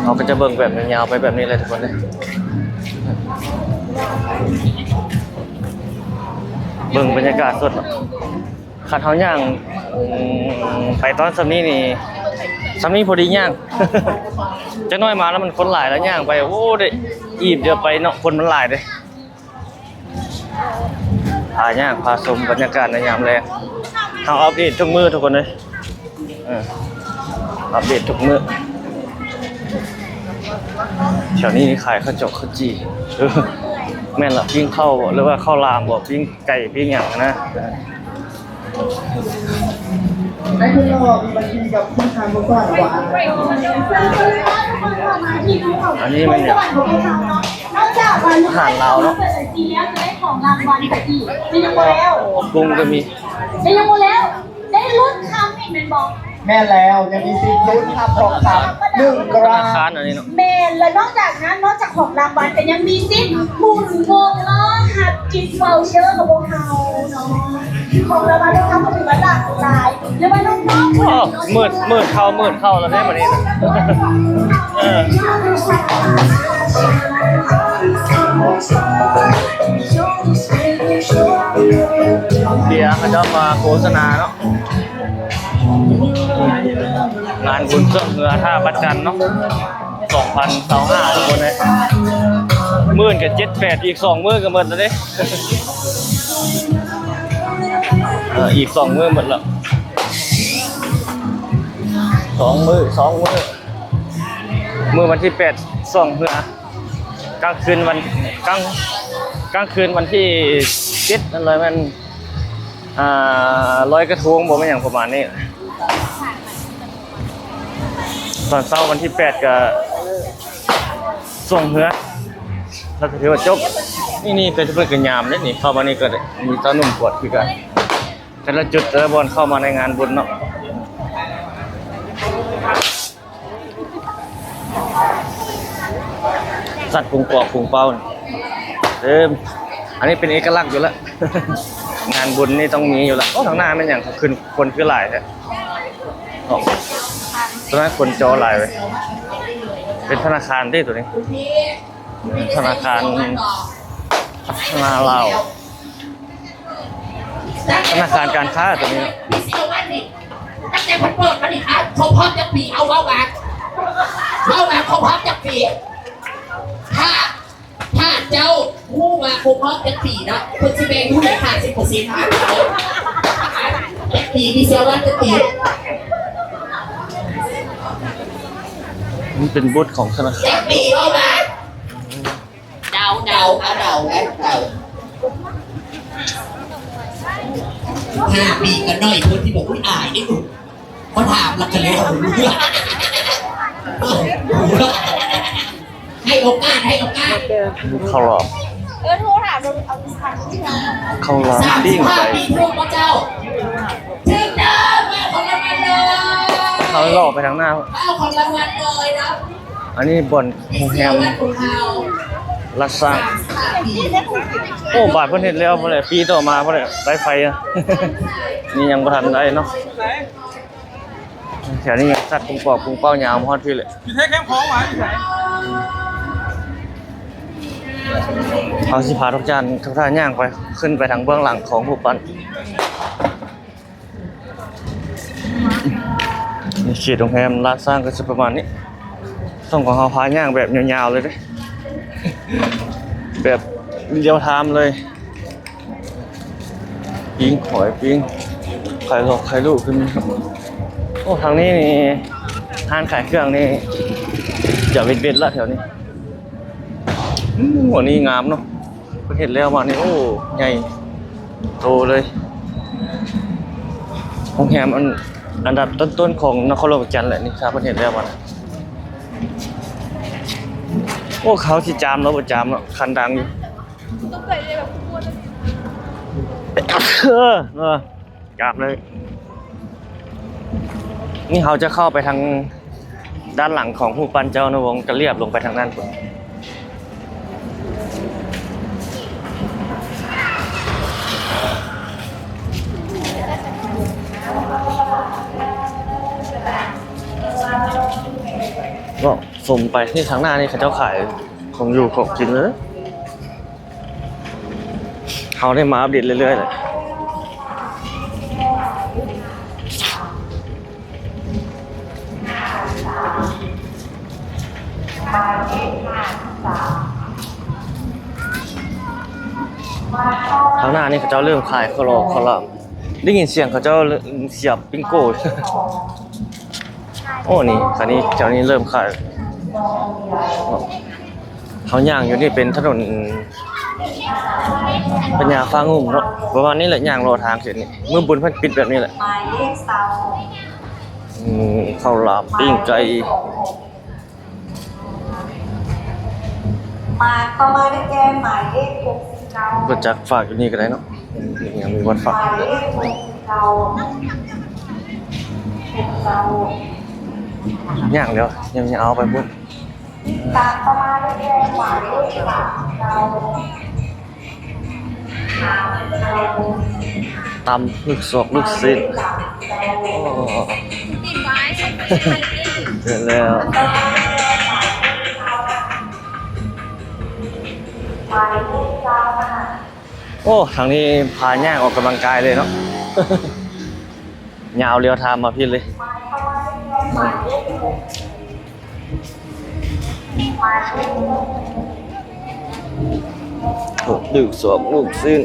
ເຮົາກໍຈະເບິ່ງແບບຍາວໆໄປແບບນີ້ແຫຼະທຸກຄົນເດີ ເບິ່ງບັນຍາກາດສົດເນາະ. ຄັນເຮົາຍ່າງ ອືມ ໄປຕອນສ່ຳນີ້ນີ້ ສ່ຳນີ້ພໍດີຍ່າງ ຈັກໜ້ອຍມາແລ້ວມັນຄົນຫຼາຍ ແລ້ວຍ່າງໄປ ໂອ້ ໄດ້ອີບດຽວໄປເນາະ ຄົນມັນຫຼາຍເດ້. ພາຍ່າງພາຊົມບັນຍາກາດໃນຍາມແລງ ເຮົາອັບເດດທຸກມື້ທຸກຄົນເອີຍ ເອີ ອັບເດດທຸກມື້. ແຖວນີ້ນີ້ຂາຍເຂົ້າຈອກເຂົ້າຈີ່ ເອີ ແມ່ນລະ ປີ້ງເຂົ້າບໍ ຫຼືວ່າເຂົ້າຫຼາມບໍ ປີ້ງໄກ່ ປີ້ງຫຍັງນະ. ໃຫ້ເພິ່ນລອງມາກິນກັບຄົນທາງໝູ່ບ້ານວ່າ ອັນນີ້ແມ່ນຫຍັງ? ອາຫານລາວເນາະ ແຕ່ຍັງບໍ່ແລ້ວ ກຸ້ງກໍມີ ແຕ່ຍັງບໍ່ແລ້ວ ໄດ້ລົດຄຳອີກແມ່ນບໍ່? ແມ່ນແລ້ວ ຍັງມີສິດລຸ້ນຮັບທອງຄຳໜຶ່ງກຣາມ ທະນາຄານອັນນີ້ເນາະ. ແມ່ນ ແລະນອກຈາກນັ້ນ ນອກຈາກຂອງລາງວັນ ກໍຍັງມີສິດໝູນວົງເນາະ ຮັບກິຟເວີາເຊີຂອງພວກເຮົາເນາະ. ຂອງລາງວັນພວກເຮົາກໍຖືວ່າຫຼາກຫຼາຍ ຫຼືວ່ານ້ອງໆ ໂອ້ ມືດ ມືດເຂົ້າ ມືດເຂົ້າແລ້ວເດ້ບັດນີ້ນະ. ເອີ ເບຍເຂົາເຈົ້າມາໂຄສະນາເນາະ. ງານບຸນຊ່ວງເຮືອທ່າພະຈັນເນາະ ສອງພັນຊາວຫ້າ ທຸກຄົນເອີຍ. ມື້ນີ້ກໍເຈັດແປດ ອີກສອງມື້ກໍໝົດແລ້ວເດ້. ເອີ ອີກສອງມື້ໝົດແລ້ວ ສອງມື້ ສອງມື້. ມື້ວັນທີແປດຊ່ວງເຮືອ ກາງຄືນວັນ ກາງ ກາງຄືນວັນທີເຈັດນັ້ນເລີຍ ແມ່ນ ອ່າ ລອຍກະທົງບໍ່ ແມ່ນຫຍັງປະມານນີ້. ຕອນເຊົ້າວັນທີແປດກະຊ່ວງເຮືອ ແລ້ວກະຖືວ່າຈົບ. ນີ້ໆ ເປັນ ເພິ່ນກະຍາມເດ້ນີ້ ເຂົ້າມານີ້ກະໄດ້ ມີຊາວໜຸ່ມກວດຄືກັນ ແຕ່ລະຈຸດແຕ່ລະບ່ອນເຂົ້າມາໃນງານບຸນເນາະ. ສັດປຸງປອກປຸງເປົ້ານີ້ ເອີ ອັນນີ້ເປັນເອກະລັກຢູ່ແລ້ວ ງານບຸນນີ້ຕ້ອງມີຢູ່ແລ້ວ. ໂອ້ ທາງໜ້າແມ່ນຫຍັງ? ຄືນ ຄົນຄືຫຼາຍແທ້. ໂອ້ ຕົວນັ້ນຄົນຈໍຫຼາຍເວີຍ. ເປັນທະນາຄານຕິຕົວນີ້? ເປັນທະນາຄານພັດທະນາລາວ. ທະນາຄານການຄ້າຕົວນີ້ເນາະ. ຕັ້ງແຕ່ເພິ່ນເປີດມານີ້ ອ່ະ ຄົບຮອບຈັກປີ? ເອົາ ເວົ້າມາ ເວົ້າມາ ຄົບຮອບຈັກປີ? ຖ້າ ຖ້າເຈົ້າຮູ້ວ່າຄົບຮອບຈັກປີເນາະ ເພິ່ນຊິແບ່ງໃຫ້ຫ້າສິບເປີເຊັນໃຫ້ເຈົ້າ. ຈັກປີ? ມີເຊື່ອວ່າຈັກປີ? ມັນເປັນບົດຂອງທະນາຄານ. ຈັກປີ? ເວົ້າມາ. ເດົາ ເດົາ ເອົາ ເດົາ ເອົາ ເດົາ. ຫ້າປີກໍໜ້ອຍໂພດ ທີ່ບອກ ອຸ້ຍ ອາຍເດ້ລູກ ພໍຖາມແລ້ວກໍແລ້ວ. ໃຫ້ໂອກາດ ໃຫ້ໂອກາດ. ເຂົ້າລອບ ເອີ ໂທຖາມເອົາ ເຂົ້າລອບ ສາມສິບຫ້າປີ ຖືກບໍ່ເຈົ້າ? ຖືກເດີ ມາຂອງລາງວັນເລີຍ. ເຂົ້າລອບໄປທາງໜ້າ ເອົາຂອງລາງວັນເລີຍເນາະ. ອັນນີ້ບ່ອນໂຮງແຮມລາຊາ. ໂອ້ ບາດເພິ່ນເຮັດແລ້ວພຸ້ນແຫຼະ ປີຕໍ່ມາພຸ້ນແຫຼະ ໄດ້ໄຟ. ນີ້ຍັງບໍ່ທັນໄດ້ເນາະ. ແຖວນີ້ຍັງສັດປຸງປອກປຸງເປົ້າຍາວມາຮອດພີ້ແຫຼະ. ເຮົາຊິພາທຸກທ່ານ ທຸກທ່ານຍ່າງໄປ ຂຶ້ນໄປທາງເບື້ອງຫຼັງຂອງຮູບປັ້ນ. ນີ້ເຂດໂຮງແຮມລາຊາກໍຊິປະມານນີ້. ຊ່ອງຂອງເຮົາພາຍ່າງແບບຍາວໆເລີຍເດ້ ແບບລຽວທາມເລີຍ. ປີ້ງຫອຍ ປີ້ງ ຂາຍຫຼອກຂາຍລູກກໍມີ. ໂອ້ ທາງນີ້ນີ້ ຮ້ານຂາຍເຄື່ອງນີ້ຈະເວັດໆລະແຖວນີ້. ໂອ້ ອັນນີ້ງາມເນາະ ເພິ່ນເຮັດແລ້ວມານີ້. ໂອ້ ໃຫຍ່ໂຕເລີຍ ໂຮງແຮມອັນ ອັນດັບຕົ້ນໆຂອງນະຄອນຫຼວງວຽງຈັນແຫຼະນີ້ ຖ້າເພິ່ນເຮັດແລ້ວມາ. ໂອ້ ເຂົາຊິຈາມເນາະ ບໍ່ຈາມເນາະ ຄັນດັງຢູ່. ເອີ ເອີ ກາບເລີຍ. ນີ້ເຮົາຈະເຂົ້າໄປທາງດ້ານຫຼັງຂອງຮູບປັ້ນເຈົ້າອະນຸວົງ ກະລຽບລົງໄປທາງນັ້ນພຸ້ນ. ເນາະ ຊົມໄປ ນີ້ທາງໜ້ານີ້ເຂົາເຈົ້າຂາຍຂອງຢູ່ຂອງກິນເລີຍ. ເຮົາໄດ້ມາອັບເດດເລື້ອຍໆແຫຼະ. ທາງໜ້ານີ້ເຂົາເຈົ້າເລີ່ມຂາຍເຂົ້າຫຼອກເຂົ້າຫຼາມ. ໄດ້ຍິນສຽງເຂົາເຈົ້າສຽບປິງໂກ້. ໂອ້ ນີ້ ຄັນນີ້ ແຖວນີ້ເລີ່ມຂາຍ. ເຮົາຍ່າງຢູ່ນີ້ເປັນຖະໜົນພະຍາຟ້າງຸ່ມເນາະ ປະມານນີ້ແຫຼະ ຍ່າງເລາະທາງເສັ້ນນີ້. ມື້ບຸນເພິ່ນປິດແບບນີ້ແຫຼະ. ໝາຍເລກຊາວຫົກ ອືມ ເຂົ້າຫຼາມ ປີ້ງໄກ່. ໝາຍ ຕໍ່ມາໄດ້ແກ່ໝາຍເລກຫົກສິບເກົ້າ. ບໍ່ຈັກຝາກຢູ່ນີ້ກໍໄດ້ເນາະ. ຍັງມີວັດຝາກ ໝາຍເລກຫົກສິບເກົ້າ. ຍ່າງແລ້ວ ຍາວໆໄປພຸ້ນ. ຕຳລູກສອກລູກຊີ້ນ ໂອ້ ເຈີແລ້ວ. ໂອ້ ທາງນີ້ພາຍ່າງອອກກຳລັງກາຍເລີຍເນາະ ຍາວລຽວທາງມາພີ້ເລີຍ. ໂອ້ ດຶກສອກລູກຊີ້ນ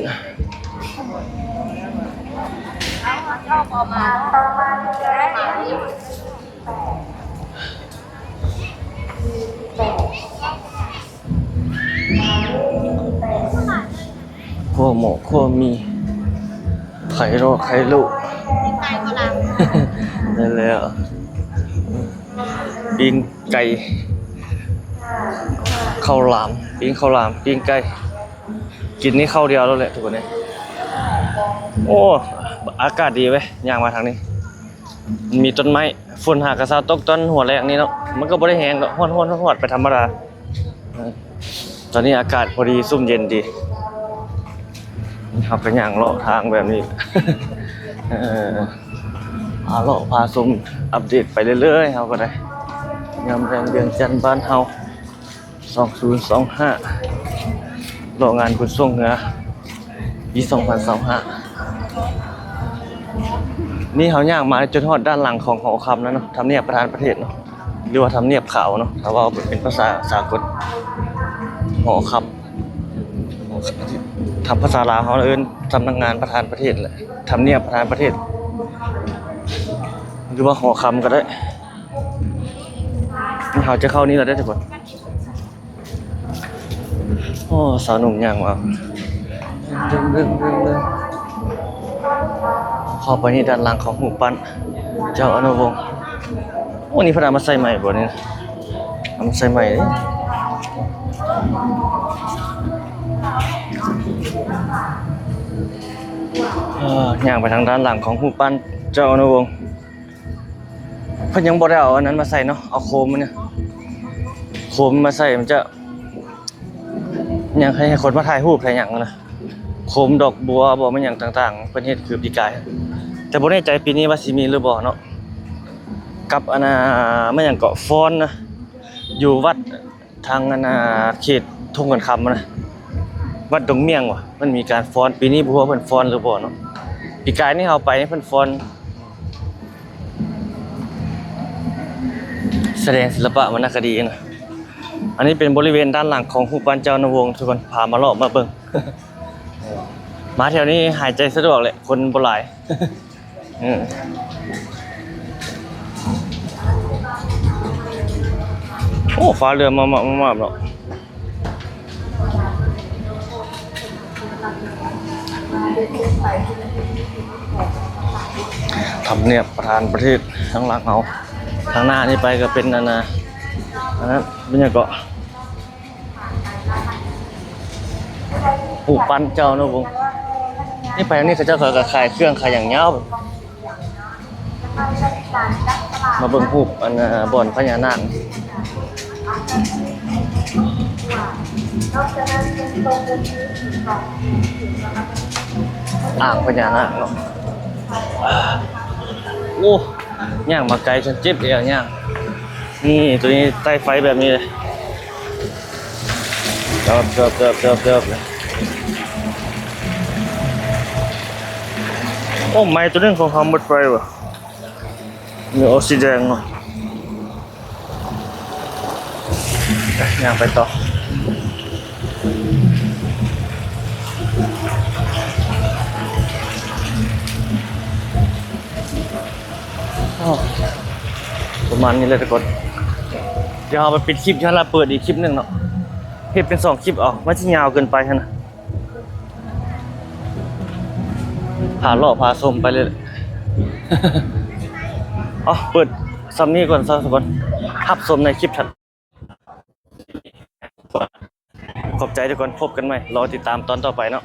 ຂົ້ວໝໍ້ຂົ້ວໝີ່ ໄຂ່ລໍໄຂ່ໂລ ນັ້ນແຫຼະ ປີ້ງໄກ່ ເຂົ້າຫຼາມ ປີ້ງເຂົ້າຫຼາມ ປີ້ງໄກ່ ກິນນີ້ເຂົ້າດຽວໂລດແຫຼະທຸກຄົນເອີຍ. ໂອ້ ອາກາດດີເວີຍ ຍ່າງມາທາງນີ້ ມີຕົ້ນໄມ້ ຝົນຫາກະເຊົາຕົກຕອນຫົວແລງນີ້ເນາະ ມັນກໍບໍ່ໄດ້ແຮງດອກ ຮ້ອນໆ ຮອດໆ ໄປທຳມະດາ. ຕອນນີ້ອາກາດພໍດີຊຸ່ມເຢັນດີ ເຮົາກໍຍ່າງເລາະທາງແບບນີ້ ເອີ ພາເລາະພາຊົມ ອັບເດດໄປເລື້ອຍໆ ເຮົາກໍໄດ້ ຍາມແລງວຽງຈັນບ້ານເຮົາ ສອງພັນຊາວຫ້າ ເລາະງານບຸນຊ່ວງເຮືອ ປີສອງພັນຊາວຫ້າ ນີ້ເຮົາຍ່າງມາຈົນຮອດດ້ານຫຼັງຂອງຫໍຄຳແລ້ວເນາະ ທຳນຽບປະທານປະເທດເນາະ ຫຼືວ່າທຳນຽບຂາວເນາະ ຖ້າເວົ້າເປັນພາສາສາກົນ ຫໍຄຳ ທາງພາສາລາວເຮົາເອີ້ນສຳນັກງານປະທານປະເທດແຫຼະ ທຳນຽບປະທານປະເທດ ຫຼືວ່າຫໍຄຳກໍໄດ້. ເຮົາຈະເຂົ້ານີ້ແລ້ວເດີທຸກຄົນ. ໂອ້ ສາວໜຸ່ມຍ່າງມາ ເຂົ້າໄປໃນດ້ານຫຼັງຂອງຮູບປັ້ນເຈົ້າອະນຸວົງ. ໂອ້ ນີ້ເພິ່ນເອົາມາໃສ່ໃໝ່ບໍ່ນີ້? ເອົາມາໃສ່ໃໝ່ເດ້. ເອີ ຍ່າງໄປທາງດ້ານຫຼັງຂອງຮູບປັ້ນເຈົ້າອະນຸວົງ. ເພິ່ນຍັງບໍ່ໄດ້ເອົາອັນນັ້ນມາໃສ່ເນາະ ເອົາໂຄມມັນນີ້ ໂຄມມາໃສ່ ມັນຈະ ຍັງໃຫ້ ໃຫ້ຄົນມາຖ່າຍຮູບຖ່າຍຫຍັງນະ ໂຄມດອກບົວບໍ ແມ່ນຫຍັງຕ່າງໆ ເພິ່ນເຮັດຄືປີກາຍ ແຕ່ບໍ່ແນ່ໃຈປີນີ້ວ່າຊິມີຫຼືບໍ່ເນາະ. ກັບອັນນ່າ ແມ່ນຫຍັງເກາະ ຟອນນະ ຢູ່ວັດ ທາງອັນນ່າ ເຂດທົ່ງກັນຄຳນະ ວັດດົງມ້ຽງຫວາ ມັນມີການຟ້ອນ ປີນີ້ບໍ່ຮູ້ວ່າເພິ່ນຟ້ອນຫຼືບໍ່ເນາະ. ປີກາຍນີ້ເຮົາໄປເພິ່ນຟ້ອນ ສະແດງສິລະປະວັນນະຄະດີນະ. ອັນນີ້ເປັນບໍລິເວນດ້ານຫຼັງຂອງຮູບປັ້ນເຈົ້າອະນຸວົງ ທຸກຄົນ ພາມາເລາະມາເບິ່ງ. ມາແຖວນີ້ຫາຍໃຈສະດວກແຫຼະ ຄົນບໍ່ຫຼາຍ. ເອີ ໂອ້ ຟ້າເຫຼືອມາມາບເນາະ. ທຳນຽບປະທານປະເທດທາງຫຼັງເຮົາ ທາງໜ້ານີ້ໄປກໍເປັນອັນນ່າ ອັນນັ້ນເປັນຫຍັງເກາະ ຮູບປັ້ນເຈົ້າອະນຸວົງ. ນີ້ໄປທາງນີ້ເຂົາເຈົ້າກໍຂາຍເຄື່ອງຂາຍຫຍັງຍາວ. ມາເບິ່ງຮູບອັນ ບ່ອນພະຍານາກ ອ່າງພະຍານາກເນາະ. ໂອ້ ຍ່າງມາໄກຈົນເຈັບແອວຍ່າງ. ນີ້ ໂຕນີ້ໃຕ້ໄຟແບບນີ້ເລີຍ. ເກີບ ເກີບ ເກີບ ເກີບ ເກີບ. ໂອ້ ໄມ້ໂຕໜຶ່ງຂອງເຮົາໝົດໄຟຫວາ ມີອອກສີແດງເນາະ. ຍ່າງໄປຕໍ່. ໂອ້ ປະມານນີ້ແຫຼະທຸກຄົນ. ດຽວເຮົາໄປປິດຄລິບຢູ່ຫັ້ນລະ ເປີດອີກຄລິບໜຶ່ງເນາະ. ເຮັດເປັນສອງຄລິບເອົາ ມັນຊິຍາວເກີນໄປຫັ້ນນະ. ພາເລາະພາຊົມໄປເລີຍ. ເອົາ ເປີດຊ່ຳນີ້ກ່ອນຊະທຸກຄົນ. ຮັບຊົມໃນຄລິບຖັດ. ຂອບໃຈທຸກຄົນ. ພົບກັນໃໝ່. ລໍຕິດຕາມຕອນຕໍ່ໄປເນາະ.